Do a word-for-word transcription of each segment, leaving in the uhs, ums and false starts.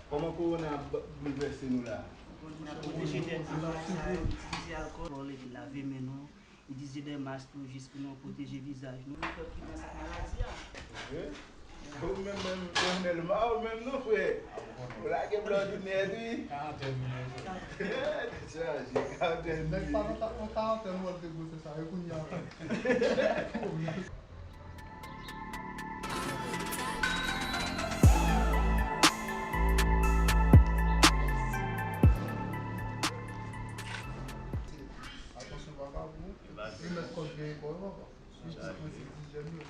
Kòman kowona ap boulvèse nou la? N ap pwoteje tèt nou, itilize alkòl, lave men nou, itilize de mask tou jis pou nou pwoteje vizaj nou. Ou menm, menm, Lionel, ma ou menm non, frè. Ou lage blòd ou nèt, wi. Karantèn nou ye, frè. Tèt chaje, karantèn nou ye. Nèg pa nan karantèn, ou wè l te gwosè sa, e kounye a. Atansyon, papa, pou li mèt kòd dèyè kò yo, papa. Li di prensip dijèn yo.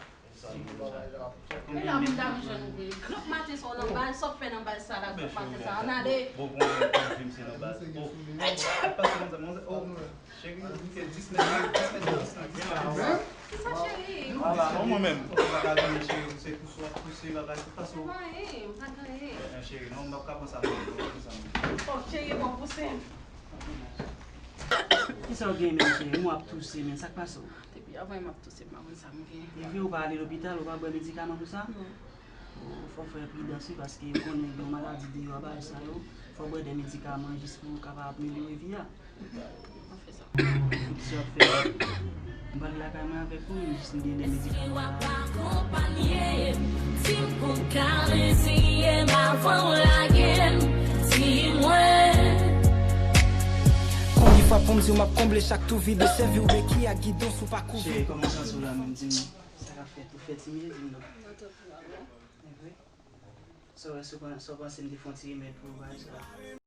Li la moun dam jèn ou vle. Klòp maten sa w nan bal, sa w fè nan bal sa la, klòp maten sa. Ann ale. Bon, bon, bon, bon, se nan bal. Oh, pa se konsa, konsa. Oh. Cheri, se dis mèt, dis mèt, dis mèt. Kisa, cheri? Ala, non, mwen menm. Ou pa ka gade cheri, se pouse w ap pouse, bagay, se pase w. M pa anyen, m pa gen anyen. Eh, cheri, non, m p ap ka pran sa, non, m p ap ka pran sa, non. Oh, cheri, bon, pouse m. Kisa w gen, men, cheri? Mwen ap touse, men, sa k pase w? Depi avan, m ap touse, m pa konn sa m gen. Epi ou pa ale lopital, ou pa bwè medikaman pou sa? Non. Fò w fè pridans, wi, paske ou konnen gen yon maladi deyò a bagay sa yo. Fò w bwè de medikaman jis pou w kapab amelyore vi a. Mwen fè sa. Sa w ap fè? M pral lakay mwen avèk ou, jis m gen de medikaman la. Di m pou ka reziye m avan w lage m. Di mwen. Konbyen fwa pou m di w m ap konble chak twou vid, sèvi w beki ak gidon si w pa kouvri. Cheri, kòman w santi w la menm? Di m non. Sa k ap fèt? Ou fèt timide, di m non. Mwen twò pran, non. E vre? Sa w, sa w panse m te fè yon ti remèd pou ou, bagay sa?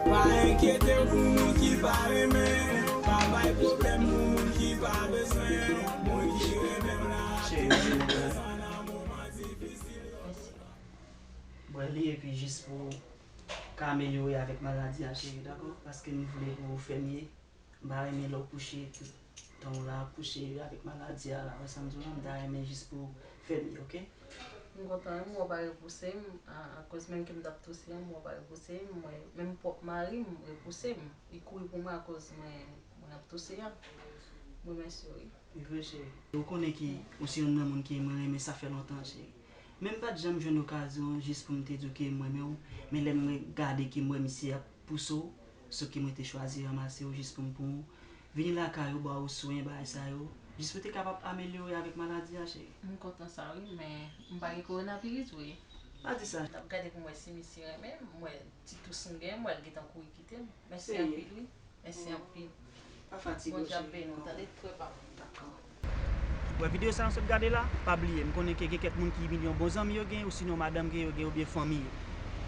Pa enkyete w pou moun ki pa renmen w, pa bay pwoblèm pou moun ki pa bezwen w, moun ki renmen w la. Cheri, cheri. Bwè li epi jis pou w ka amelyore avèk maladi a, cheri, dakò? Paske m vle pou ou fè mye. M pa renmen lè w kouche, tout tan w la ap kouche avèk maladi a la. Wè sa m di w la, m ta renmen jis pou w fè mye, oke? M kontan wi, m wè w pa repouse m, a, akoz menm ke m t ap touse an, m wè w pa repouse m, m wè menm pwòp mari m repouse m, li kouri pou mwen akoz mwen, mwen ap touse a. M remèsye w wi. Li vre, cheri. Ou konnen ke ou se youn nan moun ke mwen renmen, sa fè lontan, cheri. Men m pa t janm jwenn okazyon jis pou m te di w ke m renmen w, men lè m gade ke m wè misye ap pouse w, se ke mwen te chwazi ranmase w jis pou m pran w, vini lakay ou, ba w swen, bagay sa yo, jis pou te kapab amelyore avèk maladi a, cheri. M kontan sa wi, men m pa gen kowonaviris vre. Pa di sa. M t ap gade pou m wè si misye renmen m, m wè ti tous m gen, m wè l gentan kouri kite m. Mèsi anpil wi. Mèsi anpil. Pa fatige w, cheri. Bondye ap beni w, tande, frè pa m. Dakò. Wè videyo sa nou sot gade la, pa bliye, m konnen ke gen kèk moun ki milyon bon zanmi yo gen, osinon madanm ke yo gen, oubyen fanmi yo.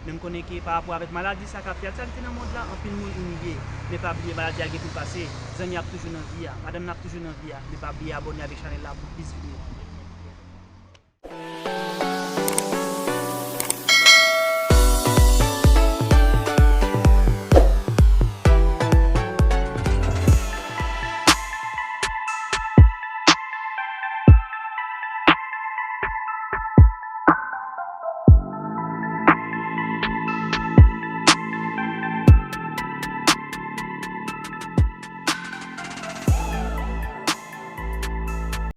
Men m konnen ke pa rapò avèk maladi sa k ap fè aktyalite nan mond la, anpil moun imilye. Men pa bliye, maladi a gen pou l pase. Zanmi ap toujou nan vi a, madanm nan ap toujou nan vi a. Men pa bliye abòne avèk chanèl la pou plis videyo.